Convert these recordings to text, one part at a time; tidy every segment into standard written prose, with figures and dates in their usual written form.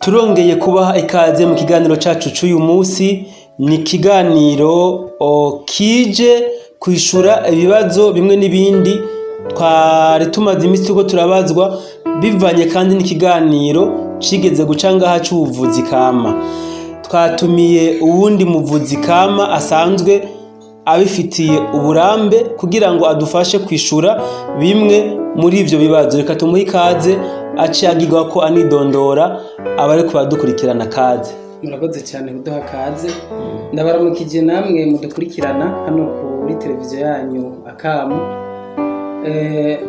Turongeye kubaha ikaze mu kiganiro cacu c'uyu munsi. Ni ikiganiro kije kwishura ibibazo bimwe n'ibindi twari tumaze imisi turiko turabazwa, bivanye kandi n'ikiganiro cigeze guca ngaha c'ubuvuzi kama. Twatumiye uwundi muvuzi kama asanzwe abifitiye uburambe kugira ngo adufashe kwishura bimwe muri ivyo bibazo. Reka tumuhe ikaze, ace agirwa ko anidondora abariko baradukurikirana. Kaze. Murakoze cyane kuduha kaze. Ndabaramukije namwe mudukurikirana hano kuri televiziyo yanyu Akamu.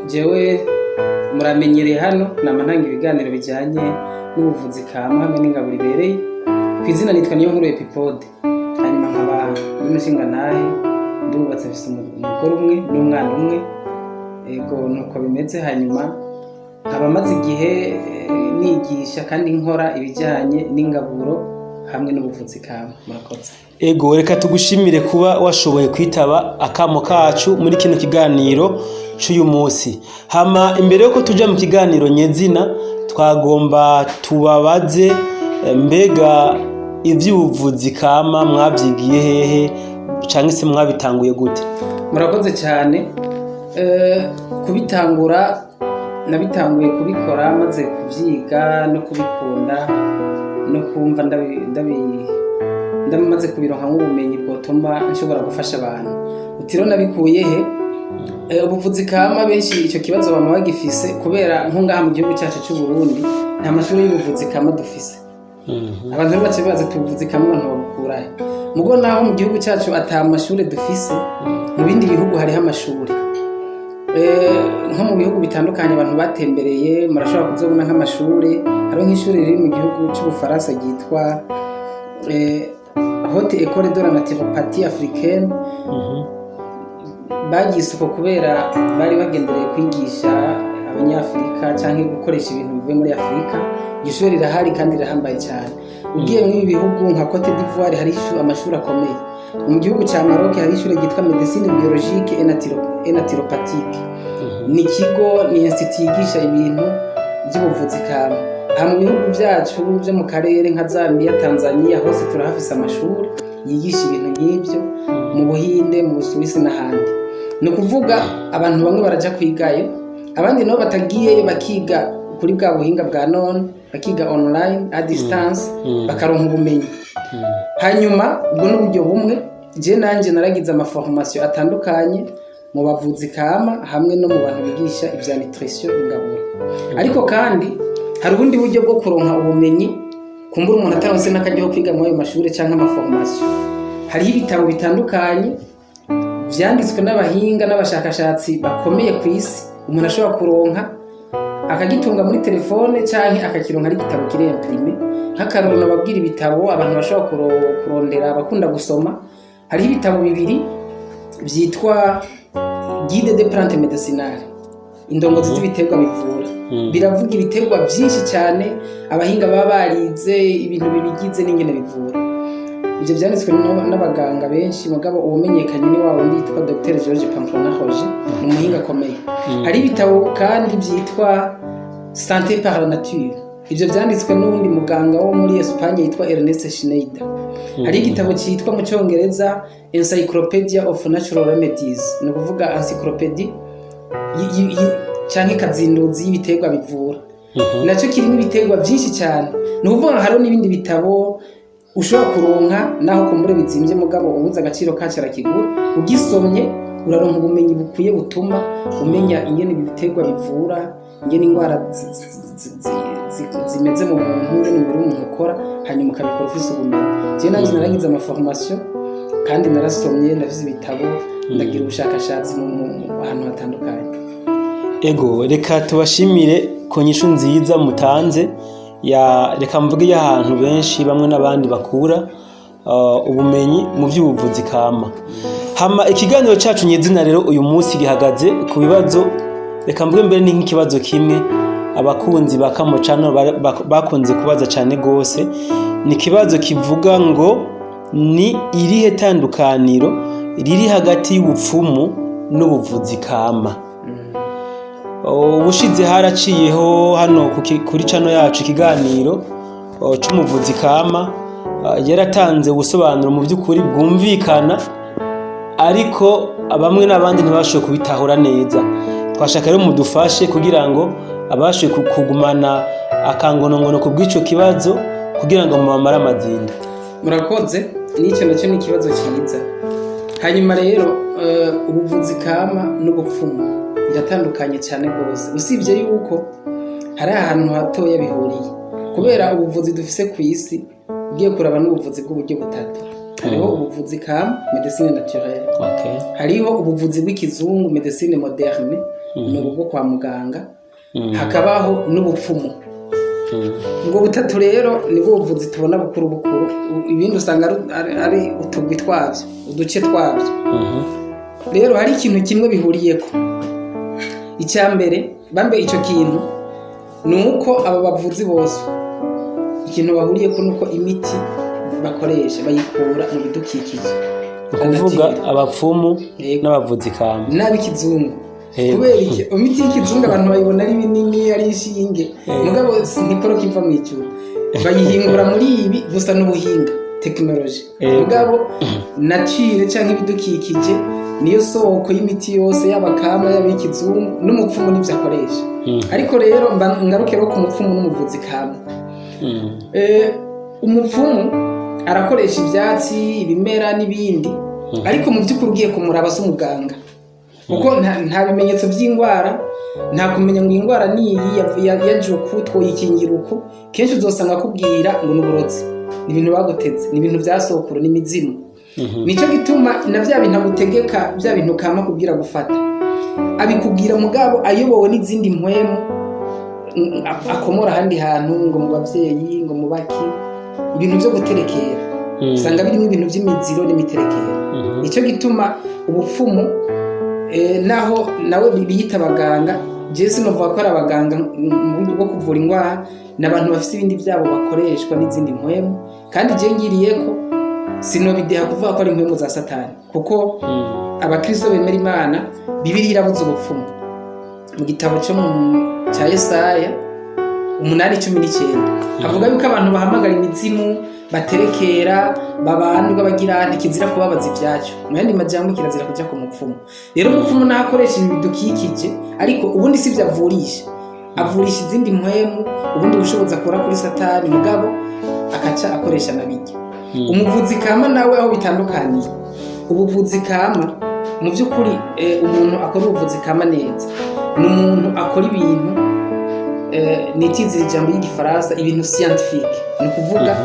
Jewe muramenyereye hano nama ntanga ibiganiro bijyanye n'ubuvuzi kama hamwe n'ingaburo ibereye. Ku izina nitwa Niyonkuru Epipode, hanyuma nkaba n'umushingantahe, ndubatse, mfise umugore umwe n'umwana umwe. Ego, nuko bimeze. Hanyuma nkaba maze igihe nigisha kandi nkora ibijyanye n'ingaburo hamwe n'ubuvuzi kama. Murakoze. Ego, reka tugushimire kuba washoboye kwitaba akamo kacu muri kino kiganiro c'uyu munsi. Hama imbere yuko tuja mu kiganiro nyezina, twagomba tubabaze, mbega ivy'ubuvuzi kama mwavyigiye hehe, canke se mwabitanguye gute? Murakoze cyane. Kubitangura, nabitanguye kubikora maze kubyiga no kubikunda no kumva ndamaze kubironka nk'ubumenyi bwotuma nshobora gufasha abantu. Uti rero nabikuye he? Ubuvuzi kama, benshi icyo kibazo bama bagifise, kubera nko ngaha mu gihugu cyacu cy'u Burundi nta mashuri y'ubuvuzi kama dufise. Abantu rero baca bibaza ati: "Ubuvuzi kama abantu babukurahe?" Mugo naho mu gihugu cyacu ata mashuri dufise, mu bindi bihugu hariho amashuri. Nko mu bihugu bitandukanye abantu batembereye, murashobora kuzobona nk'amashuri. Hariho nk'ishuri riri mu gihugu cy'Ubufaransa ryitwa Haute École de la Naturopathie Africaine. Bagize uko kubera bari bagendereye kwigisha Abanyafurika cyangwa gukoresha ibintu bivuye muri Afurika. Iryo shuri rirahari kandi rirahambaye cyane. Ugiye muri ibi bihugu nka Cote d'Ivoire, hari amashuri akomeye. Mu gihugu cya Maroc hari ishuri ryitwa Médecine Biologique et Naturopathique. Ni ikigo, ni institut yigisha ibintu by'ubuvuzi kama. Aha mu bihugu byacu byo mu karere nka Zambia, Tanzania, hose turahafise amashuri yigisha ibintu nk'ibyo, mu Buhinde, mu Busuwisi n'ahandi. Ni ukuvuga abantu bamwe baraja kwigayo, abandi nabo batagiyeyo bakiga kuri bwa buhinga bwa none, bakiga online, à distance, bakaronka ubumenyi. Hanyuma ubwo n'uburyo bumwe. Je nanje naragize ama formation atandukanye mu bavuzi kama hamwe no mu bantu bigisha ibya nutrition, ingaburo. Ariko kandi hari ubundi buryo bwo kuronka ubumenyi, kumbura umuntu ataronse n'akaryo ko kwiga muri ayo mashuri canke ama formation. Hariho ibitabo bitandukanye vyanditswe n'abahinga n'abashakashatsi bakomeye ku isi, umuntu ashobora kuronka akagitunga muri telefone canke akakironka ari igitabo kiri imprimé. Nk'akarorero, nababwira ibitabo abantu bashobora kurondera, abakunda gusoma. Hariho ibitabo bibiri vyitwa Guide de plantes médicinales, indongozi z'ibiterwa bivura. Biravuga ibiterwa vyinshi cyane, abahinga baba barize ibintu bibigize n'ingene bivura. Ivyo vyanditswe n'abaganga benshi, mugabo uwumenyekanye ni wa wundi yitwa Dr George Pamplona Roger, ni umuhinga akomeye. Hari ibitabo kandi vyitwa Santé par la nature, ivyo vyanditswe n'uwundi muganga wo muri Espagne yitwa Ernest Schneider. Hari igitabo cyitwa mu Cyongereza Encyclopedia of Natural Remedies, ni ukuvuga encyclopédie canke kazinduzi y'ibiterwa bivura, nacyo kirimo ibiterwa byinshi cyane. Ni ukuvuga hariho n'ibindi bitabo ushobora kuronka, naho kumbure bizimvye, mugabo ubuze agaciro kacyo arakigura. Ugisomye uraronka ubumenyi bukwiye butuma umenya ingene ibiterwa bivura, ingene indwara zimeze mu muntu, ingene umubiri w'umuntu ukora, hanyuma ukabikora ufise ubumenyi. Jewe nanje naragize ama formation kandi narasomye, ndafise ibitabo, ndagira ubushakashatsi mu hantu hatandukanye. Ego, reka tubashimire ku nyishu nziza mutanze ya, reka mvuge, y'ahantu benshi bamwe n'abandi bakura ubumenyi mu by'ubuvuzi kama. Hama ikiganiro cacu nyezina rero uyu munsi gihagaze ku bibazo, reka mvuge mbere ni nk'ikibazo kimwe abakunzi ba Kamo Channel bakunze kubaza cyane gose. Ni ikibazo kivuga ngo: ni irihe tandukaniro riri hagati y'ubupfumu n'ubuvuzi kama? Ubushize haraciyeho hano kuri channel yacu ikiganiro. c'umuvuzi kama, yaratanze ubusobanuro mu by'ukuri bwumvikana, ariko bamwe n'abandi ntibashoboye kubitahura neza. Twashaka rero mudufashe kugira ngo abashe kugumana akangonongono ku bw'ico kibazo, kugira ngo mubamare amazinda. Murakoze, n'icyo nacyo ni ikibazo cyiza. Hanyuma rero ubuvuzi kama n'ubupfumu biratandukanye cyane rwose, usibye yuko hari ahantu hatoya bihuriye, kubera ubuvuzi dufise ku isi ugiye kuraba n'ubuvuzi bw'uburyo butatu. Hariho ubuvuzi kama, médecine naturelle, hariho ubuvuzi bw'ikizungu, médecine moderne, ni ubu bwo kwa muganga, hakabaho n'ubupfumu. Ubwo butatu rero nibwo buvuzi tubona bukuru bukuru. Ibindi usanga ari utugwi twabyo, uduce twabyo. Rero hari ikintu kimwe bihuriyeko. Icya mbere bambe icyo kintu ni uko aba bavuzi bose ikintu bahuriyeko ni uko imiti bakoresha bayikura mu bidukikije. Ni ukuvuga Nature. abapfumu Yego. n'abavuzi kama. N'ab'ikizungu. Kubera iki? Imiti y'ikizungu abantu bayibona ari binini, ari inshinge, mugabo ntikoro kiva mu ijuru. Bayihingura muri ibi gusa n'ubuhinga, technologie. Mugabo nature cyangwa ibidukikije niyo soko y'imiti yose, yaba kama, yaba y'ikizungu, n'umupfumu n'ibyo akoresha. Ariko rero ngaruke rero ku mupfumu n'umuvuzi kama. Umupfumu arakoresha ibyatsi, ibimera n'ibindi, ariko mu by'ukuri ugiye kumuraba si umuganga, kuko nta bimenyetso by'indwara, nta kumenya ngo iyi ndwara ni iyi ya juku, twoyikingira uku. Kenshi uzosanga akubwira ngo ni uburozi, ni ibintu baguteze, ni ibintu bya sokuru, ni imizimu. Nicyo gituma na bya bintu agutegeka, bya bintu kama kubwira gufata, abikubwira mugabo ayobowe n'izindi mpwemu, akomora ahandi hantu, ngo mu babyeyi, ngo mu baki, ibintu byo guterekera. Usanga birimo ibintu by'imiziro n'imiterekero. Nicyo gituma ubupfumu, naho nawe biyita abaganga, jewe sinovuga ko ari abaganga mu buryo bwo kuvura indwara. Ni abantu bafite ibindi byabo bakoreshwa n'izindi mpwemu. Kandi jewe ngiriye ko sinobideha kuvuga ko ari impwemu za Satani, kuko abakristo bemera Imana, Bibiliya irabuza ubupfumu. Mu gitabo cyo mu cya Yesaya 8:19 havuga yuko abantu bahamagara imizimu, baterekera, babandwa, bagira ntikizira kubabaza ibyacyo. Mu yandi majambo, kirazira kujya ku mupfumu. Rero umupfumu naho akoresha ibi bidukikije, ariko ubundi si byo avurisha, avurisha izindi mpwemu, ubundi bushobozi akura kuri Satani, mugabo akaca akoresha na bijya. Umuvuzi kama nawe aho bitandukaniye, ubuvuzi kama mu by'ukuri, umuntu akora ubuvuzi kama neza ni umuntu akora ibintu, nitizira ijambo ry'igifaransa, ibintu scientifique. Ni ukuvuga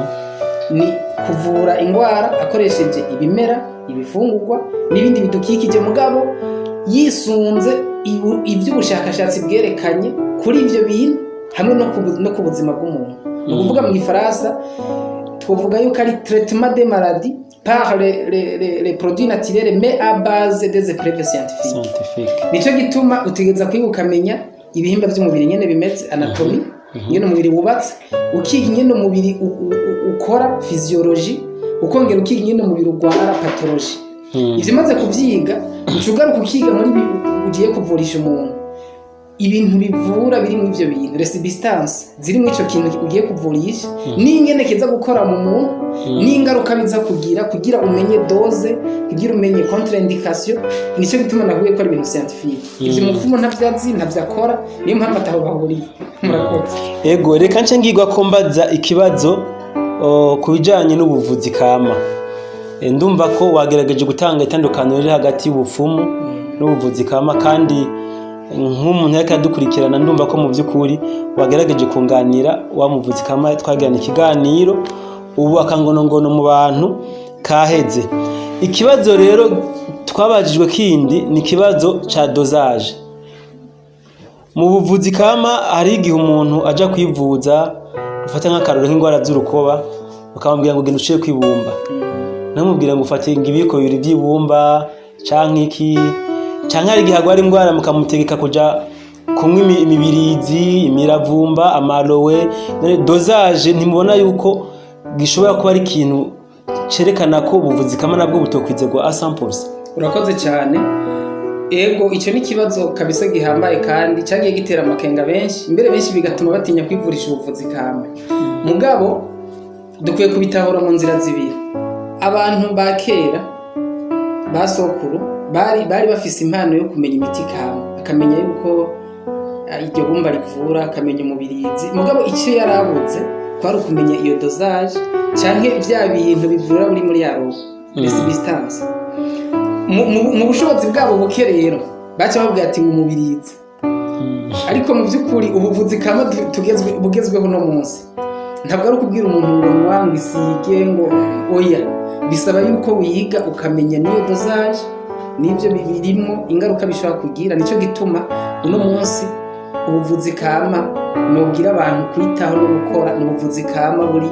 ni kuvura indwara akoresheje ibimera, ibifungurwa n'ibindi bidukikije, mugabo yisunze iby'ubushakashatsi bwerekanye kuri ibyo bintu hamwe no ku buzima bw'umuntu. Ni ukuvuga mu gifaransa twavuga yuko ari traitement des maladies par les produits naturels mais à base des épreuves scientifiques. Scientifique. Nicyo gituma utegereza kwiga, ukamenya ibihimba by'umubiri nyene bimeze, anatomie, nyene umubiri wubatse, ukiga nyene umubiri ukora, physiologie, ukongera ukiga nyene umubiri urwara, pathologie. Ivyo umaze kuvyiga, uca ugaruka ukiga muri ugiye kuvurisha umuntu, ibintu bivura biri muri ivyo bintu, les substances ziri muri ico kintu ugiye kuvurisha, n'ingene kiza gukora mu muntu, n'ingaruka biza kugira, kugira umenye dose, kugira umenye contre-indication. Nicyo gituma nahuye ko ari ibintu scientifique. Ivyo umupfumu ntavyo azi, ntavyo akora, niyo mpamvu ataho bahuriye. Murakoze. Ego, reka nce ngirwa ko mbaza ikibazo ku bijanye n'ubuvuzi kama. Ndumva ko wagerageje gutanga itandukaniro riri hagati y'ubupfumu n'ubuvuzi kama, kandi nk'umuntu yariko aradukurikirana, ndumva ko mu by'ukuri wagerageje kunganira wa muvuzi kama twagirana ikiganiro. Ubu akangonongono mu bantu kaheze. Ikibazo rero twabajijwe kindi ni ikibazo ca dosage. Mu buvuzi kama hari igihe umuntu aja kwivuza, ufata nk'akarorero nk'indwara z'urukoba, ukamubwira ngo genda uciye kwibumba, ntamubwira ngo ufate ngo ibiyiko bibiri by'ibumba canke iki, canke hari igihe agwara indwara mukamutegeka kuja kunywa imibirizi, imiravumba, amaloe. None dosage ntimubona yuko gishobora kuba ari ikintu cerekana ko ubuvuzi kama nabwo butokwizerwa à 100%? Urakoze cyane. Ego, icyo ni ikibazo kabisa gihambaye kandi cyagiye gitera amakenga benshi, mbere benshi bigatuma batinya kwivurisha ubuvuzi kama. Mugabo dukwiye kubitahura mu nzira zibiri. Abantu ba kera, ba sokuru, bari bafise impano yo kumenya imiti kama, akamenya yuko iryo bumba rivura, akamenya umubirizi. Mugabo icyo yarabuze kwari ukumenya iyo dosage canke vya bintu bivura buri muri ya roho, les substances. Mu bushobozi bwabo buke rero baca babwira ati ngo umubirizi. Ariko mu by'ukuri ubuvuzi kama bugezweho uno munsi ntabwo ari ukubwira umuntu ngo nywa, ngo isige, ngo oya. Bisaba yuko wiga ukamenya n'iyo dosage n'ibyo birimo, ingaruka bishobora kugira. Nicyo gituma uno munsi ubuvuzi kama nubwira abantu kwitaho no gukora ni ubuvuzi kama buri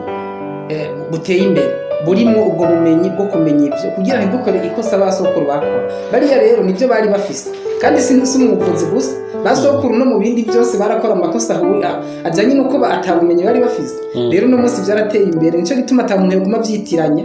buteye imbere, burimo ubwo bumenyi bwo kumenya ibyo, kugira ntidukore ikosa ba sokuru bakora. Bariya rero nibyo bari bafise, kandi si mu buvuzi gusa, ba sokuru no mu bindi byose barakora amakosa ajyanye n'uko atabumenyi bari bafise. Rero uno munsi byarateye imbere, nicyo gituma ata muntu yoguma avyitiranya,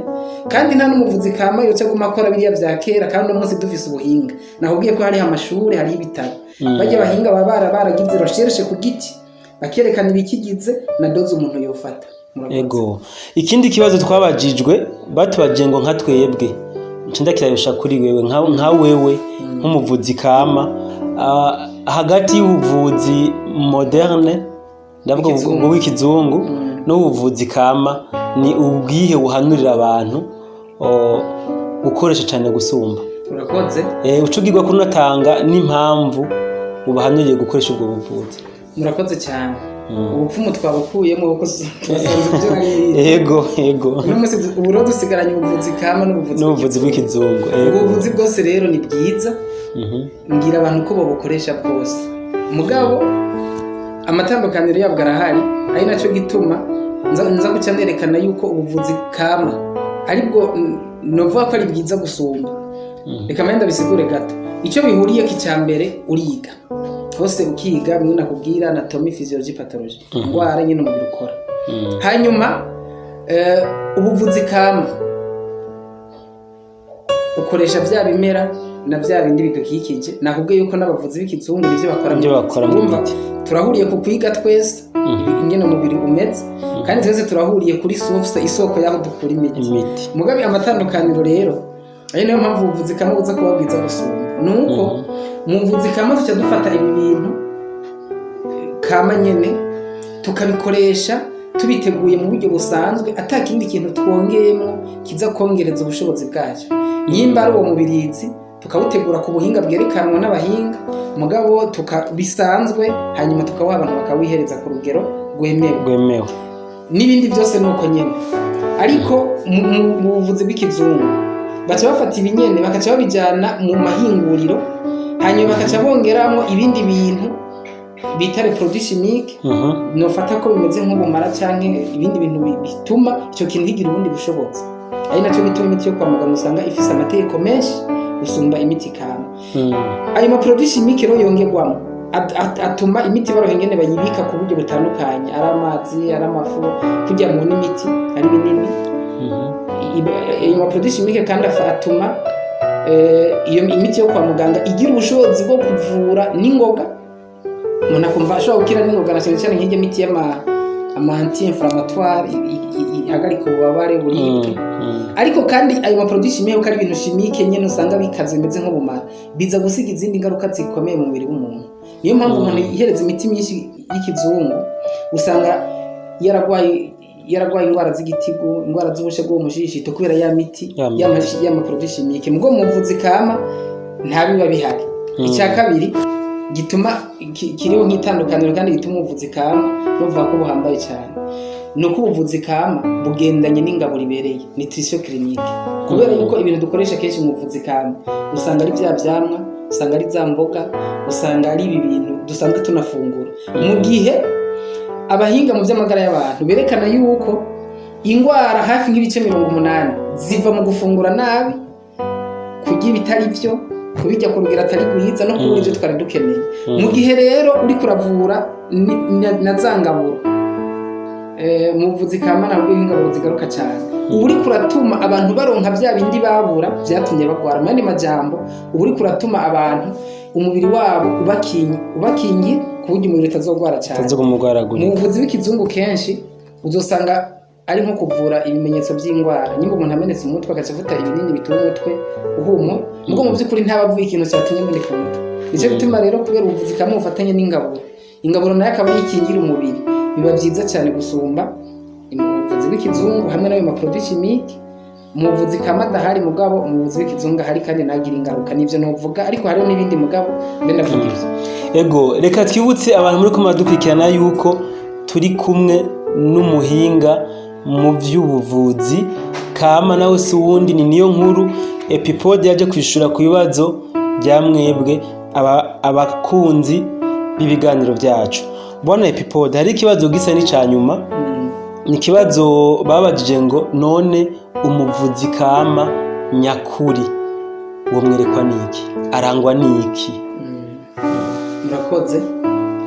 kandi nta n'umuvuzi kama yoca aguma akora biriya vya kera kandi uno munsi dufise ubuhinga. Nakubwiye ko hariho amashuri, hariho ibitaro, bajya abahinga baba baragize recherche ku giti, bakerekana ibikigize na dose umuntu yofata. Murakoze. Ego, ikindi kibazo twabajijwe, batubajije ngo nka twebwe, nca ndakirabisha kuri wewe, nka wewe nk'umuvuzi kama, hagati y'ubuvuzi moderne, ndavuga W'ikizungu. W'ikizungu n'ubuvuzi kama, ni ubwihe buhanurira abantu gukoresha cyane gusumba? Urakoze. Uca ugirwa kunatanga n'impamvu ubahanuriye gukoresha ubwo buvuzi. Murakoze cyane. Ubupfumu twabukuyemo kuko twasanze ibyo ari Ego. Uno munsi ubu rero dusigaranye ubuvuzi kama n'ubuvuzi N'ubuvuzi bw'ikizungu. Ubwo buvuzi bwose rero ni bwiza. Mbwira abantu ko babukoresha bwose, mugabo amatandukaniro yabwo arahari, ari nacyo gituma nza guca nerekana yuko ubuvuzi kama aribwo novuga ko ari bwiza gusumba. Reka mbere ndabisigure gato icyo bihuriyeko. Icya mbere, uriga hose, ukiga bimwe nakubwira, anatomy, physiology, pathology, indwara nyine umubiri ukora. Hanyuma ubuvuzi kama ukoresha bya bimera na bya bindi bidukikije. Nakubwiye yuko n'abavuzi b'ikizungu nivyo bakora mu Nivyo miti. bakora mu Urumva, miti. turahuriye ku kwiga twese ingene umubiri umeze, kandi twese turahuriye kuri source, isoko y'aho dukura imiti. Imiti. Mugabe amatandukaniro rero, ayo niyo mpamvu ubuvuzi kama buza kuba bwiza gusumba, nuko mu buvuzi kama tuca dufata ibi bintu kama nyene, tukabikoresha tubiteguye mu buryo busanzwe, ata kindi kintu twongeyemo kiza kongereza ubushobozi bwacyo. Nimba ari uwo mubirizi, tukawutegura ku buhinga bwerekanwa n'abahinga, mugabo bisanzwe, hanyuma tukawuha abantu bakawihereza ku rugero rwemewe. Rwemewe. N'ibindi byose ni uko nyene. Ariko mu buvuzi bw'ikizungu baca bafata ibinyene, bakaca babijyana mu mahinguriro, hanyuma bakaca bongeramo ibindi bintu bita les produits chimiques, nofata ko bimeze nk'ubumara canke ibindi bintu bituma icyo kintu kigira ubundi bushobozi, ari nacyo bituma imiti yo kwa muganga usanga ifise amategeko menshi gusumba imiti kama. Ayo ma produits chimiques rero yongerwamo atuma imiti baroha ingene bayibika ku buryo butandukanye, ari amazi, ari amafu, kugira ngo n'imiti ari binini. Ayo ma produits chimiques kandi atuma iyo imiti yo kwa muganga igira ubushobozi bwo kuvura n'ingoga, umuntu akumva ashobora gukira n'ingoga, na cyane cyane nk'iryo miti y'ama ama anti inflammatoire ihagarika ububabare, buribwe. Ariko kandi ayo ma produits chimiques, ko ari ibintu chimique nyene usanga bikaze bimeze nk'ubumara, biza gusiga izindi ngaruka zikomeye mu mubiri w'umuntu. Niyo mpamvu umuntu yihereza imiti myinshi y'ikizungu usanga yaragwaye indwara z'igitigu, indwara z'ubushe bwo mu mushishito, kubera ya miti Ya miti. y'ama produits chimiques. Mugo mu buvuzi kama nta biba bihari. Icya kabiri gituma kiriho nk'itandukaniro kandi gituma ubuvuzi kama nuvuga ko buhambaye cyane, ni uko ubuvuzi kama bugendanye n'ingabo ribereye, nutrition clinique, kubera yuko ibintu dukoresha kenshi mu buvuzi kama usanga ari bya vyamwa, usanga ari za mboga, usanga ari ibi bintu dusanzwe tunafungura, mu gihe abahinga mu by'amagara y'abantu berekana yuko indwara hafi nk'ibice 80 ziva mu gufungura nabi, kurya ibitari byo, kubirya ku rugero atari rwiza, no kubura ibyo twari dukeneye. Mu gihe rero uri kuravura na za ngaburo Mu buvuzi kama nabwo ingaburo zigaruka cyane, uba uriko uratuma abantu baronka bya bindi babura byatumye bagwara. Mu yandi majambo, uba uriko uratuma abantu umubiri wabo ubakingi ku buryo umubiri utazogwara cyane. Utaza Mu kumugwaragurika. buvuzi bw'ikizungu kenshi uzosanga ari nko kuvura ibimenyetso by'indwara. Nimba umuntu amenetse umutwe, agaca afata ibinini bituma umutwe uhumura, mugo mu by'ukuri ntaba avuye ikintu cyatumye ameneka umutwe. Nicyo gituma rero, kubera ubuvuzi kamwe bufatanye n'ingaburo, ingaburo nayo akaba ariyo ikingira umubiri, biba byiza cyane gusumba mu buvuzi bw'ikizungu hamwe n'ayo ma produits chimiques. Mu buvuzi kama adahari, mugabo mu buvuzi bw'ikizungu ahari kandi nagira ingaruka. Nivyo novuga, ariko hariho n'ibindi, mugabo mbe ndavuga ivyo. Ego, reka twibutse abantu muri kumwe dukurikirana yuko turi kumwe n'umuhinga mu by'ubuvuzi kama, nawe si uwundi, ni Niyo Nkuru Epipode, yaje kwishura ku bibazo bya mwebwe abakunzi b'ibiganiro byacu. Bwana Epipode, hari ikibazo gisa n'icya nyuma. Ni ikibazo babajije ngo: none umuvuzi kama nyakuri uwo mwerekwa niki, arangwa niki? Murakoze.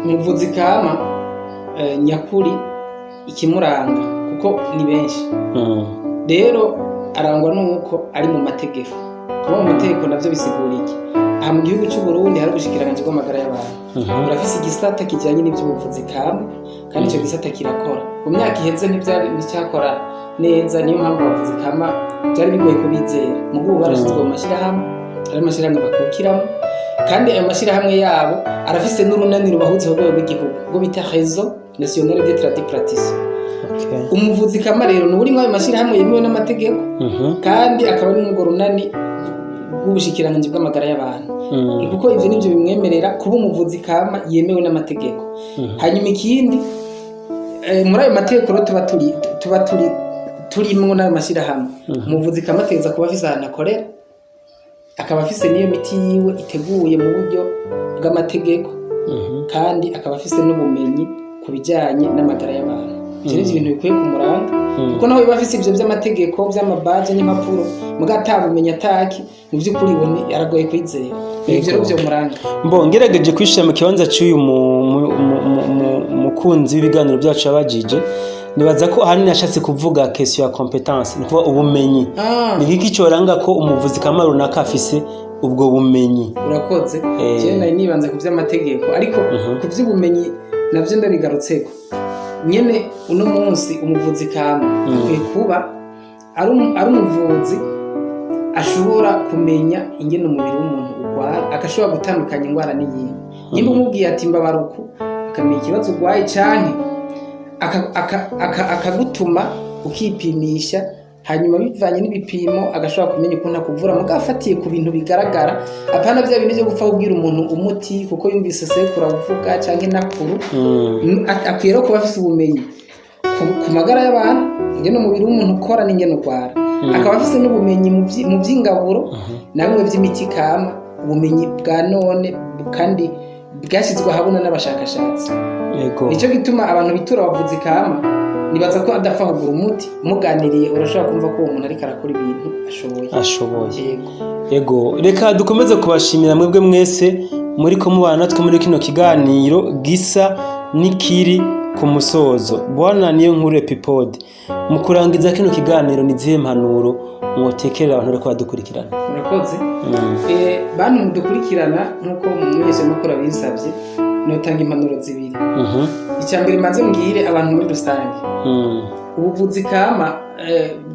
Umuvuzi kama nyakuri, ikimuranga, kuko ni benshi, rero arangwa n'uko ari mu mategeko. Kuba mu mategeko navyo bisigura iki? Aha mu gihugu cy'u Burundi hari ubushikiranganji bw'amagara y'abantu, burafise igisata kijanye n'ivy'ubuvuzi kama, kandi ico gisata kirakora. Mu myaka iheze ntivyari nticyakora neza, niyo mpamvu abavuzi kama byari bigoye kubizera. Mugubu barashizwe mu mashyirahamwe, hari amashyirahamwe bakukiramo, kandi ayo mashyirahamwe yabo arafise n'urunani rubahuza ku rwego rw'igihugu, rwo bita Réseau National des Tradipraticiens. Umuvuzi kama rero ni uri muri ayo mashyirahamwe yemewe n'amategeko, kandi akaba ari n'urwo runani rw'ubushikiranganji bw'amagara y'abantu, kuko ivyo nivyo bimwemerera kuba umuvuzi kama yemewe n'amategeko. Hanyuma ikindi, muri ayo mategeko rero tuba turi turimwo n'ayo mashyirahamwe, umuvuzi kama ategereza kuba afise ahantu akorera, akaba afise n'iyo miti yiwe iteguye mu buryo bw'amategeko, kandi akaba afise n'ubumenyi ku bijyanye n'amagara y'abantu. Ivyo ni ibintu bikwiye kumuranga, kuko naho biba afise ivyo vy'amategeko, vy'amabaje n'impapuro, muga atabumenyi ataki, mu vy'ukuri ubone aragoye kwizera. Ivyo rero vyomuranga. Mbo ngerageje kwishira mu kibanza cy'uyu mukunzi w'ibiganiro byacu yabajije, nibaza ko ahanini yashatse kuvuga question ya compétence, ni ukuvuga ubumenyi. Ni iki cyoranga ko umuvuzi kama runaka afise ubwo bumenyi? Urakoze. Jewe nari nibanze ku vy'amategeko, ariko ku vy'ubumenyi navyo ndabigarutseko nyene. Uno munsi umuvuzi kama akwiye kuba ari umuvuzi ashobora kumenya ingene umubiri w'umuntu urwara, agashobora gutandukanya indwara n'iyindi. Nimba umubwiye ati mbabaruku, akamenya ikibazo urwaye, canke akagutuma ukipimisha, hanyuma bivanye n'ibipimo agashobora kumenya ukuntu akuvura, mugabo afatiye ku bintu bigaragara, apana bya bintu byo gupfa kubwira umuntu umuti kuko yumvise sekuru awuvuga canke nakuru. Akwiye rero kuba afise ubumenyi ku magara y'abantu, ingene umubiri w'umuntu ukora n'ingene urwara, akaba afise n'ubumenyi mu vy'ingaburo na bimwe vy'imiti kama, ubumenyi bwa none kandi bwashyizwe ahabona n'abashakashatsi. Nicyo gituma abantu bitura abavuzi kama, nibaza ko adapfa kugura umuti. Muganiriye urashobora kumva ko uwo muntu ariko arakora ibintu ashoboye. Ashoboye. Yego. Ego, reka dukomeze kubashimira mwebwe mwese muri ko mubana natwe muri kino kiganiro gisa n'ikiri ku musozo. Bwana Niyo Nkuru Epipode, mu kurangiza kino kiganiro, ni zihe mpanuro mwotekerera abantu bariko badukurikirana? Murakoze. Bantu mudukurikirana, nk'uko umumenyeshamakuru abinsabye, notanga impanuro zibiri. Icya mbere, maze mbwire abantu muri rusange, ubuvuzi kama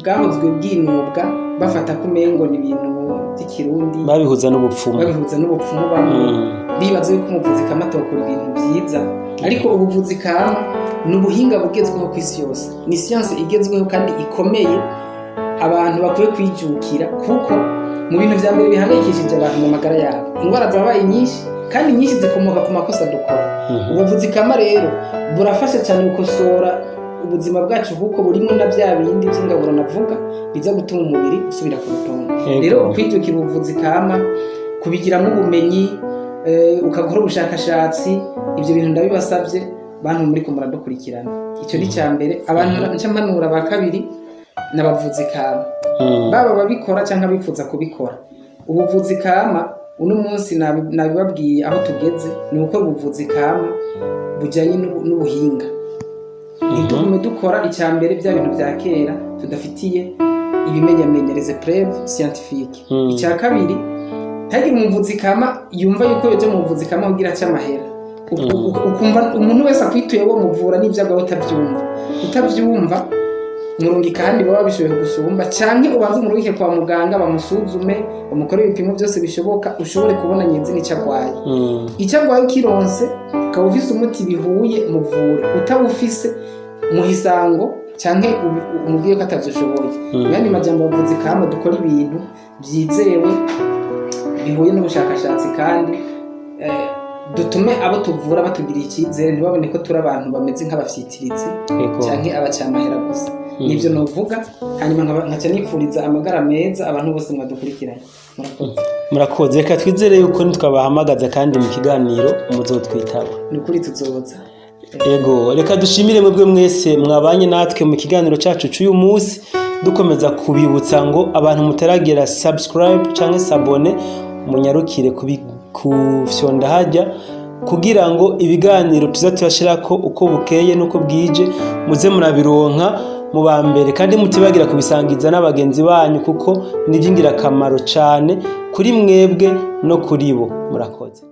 bwahozwe bwinubwa, bafata ko umengo ni ibintu by'ikirundi. Babihuza n'ubupfumu. Babihuza n'ubupfumu bamwe, bibaza yuko umuvuzi kama atokora ibintu byiza. Ariko ubuvuzi kama ni ubuhinga bugezweho ku isi yose, ni siyanse igezweho kandi ikomeye abantu bakwiye kwijukira, kuko mu bintu vya mbere bihangayikishije abantu mu magara yabo, indwara zabaye nyinshi, kandi nyinshi zikomoka ku makosa dukora. Ubuvuzi kama rero burafasha cyane gukosora ubuzima bwacu, kuko burimo na bya bindi by'ingaburo navuga biza gutuma umubiri usubira ku rutonde. Rero kwijukira ubuvuzi kama, kubigiramo ubumenyi, ukakora ubushakashatsi, ibyo bintu ndabibasabye bantu muri ko muradukurikirana. Icyo ni icya mbere abantu nca mpanura. Ba kabiri n'abavuzi kama, baba ababikora cyangwa abifuza kubikora. Ubuvuzi kama uno munsi nabibabwiye aho tugeze, ni uko ubuvuzi kama bujyanye n'ubuhinga. Ntitugume dukora icya mbere bya bintu bya kera tudafitiye ibimenyamenya, les preuves scientifiques. Icya kabiri, ntagire umuvuzi kama yumva yuko yoja mu buvuzi kama kugira ace amahera. Ukumva umuntu wese akwituye wo muvura n'ibyo agwaye utabyumva, murungika ahandi baba babishoboye gusumba, canke ubanze umurungike kwa muganga, bamusuzume, bamukorere ibipimo byose bishoboka, ushobore kubona nyezina icyo agwaye. Icyo agwaye ukironse, ukaba ufise umuti bihuye, muvure. Utawufise, muhisango canke umubwiye ko atavyo ushoboye. Mu yandi majambo, abavuzi kama dukora ibintu byizewe bihuye n'ubushakashatsi, kandi dutume abo tuvura batugiriye icyizere, ntibabone ko turi abantu bameze nk'abafyitiritsi canke abacamahera gusa. Nivyo novuga. Hanyuma nkaca nipfuriza amagara meza abantu bose mwadukurikiranye. Murakoze. Murakoze. Reka twizere yuko nitwabahamagaza kandi mu kiganiro muzotwitaba. Ni ukuri tuzoza. Ego, reka dushimire mwebwe mwese mwabanye natwe mu kiganiro cyacu cy'uyu munsi, dukomeza kubibutsa ngo abantu mutaragira subscribe cyangwa s'abonner, munyarukire kufyonda hajya kugira ngo ibiganiro tuza turashirako uko bukeye n'uko bwije muze murabironka mu ba mbere, kandi mutibagira kubisangiza n'abagenzi banyu, kuko ni iby'ingirakamaro cyane kuri mwebwe no kuri bo. Murakoze.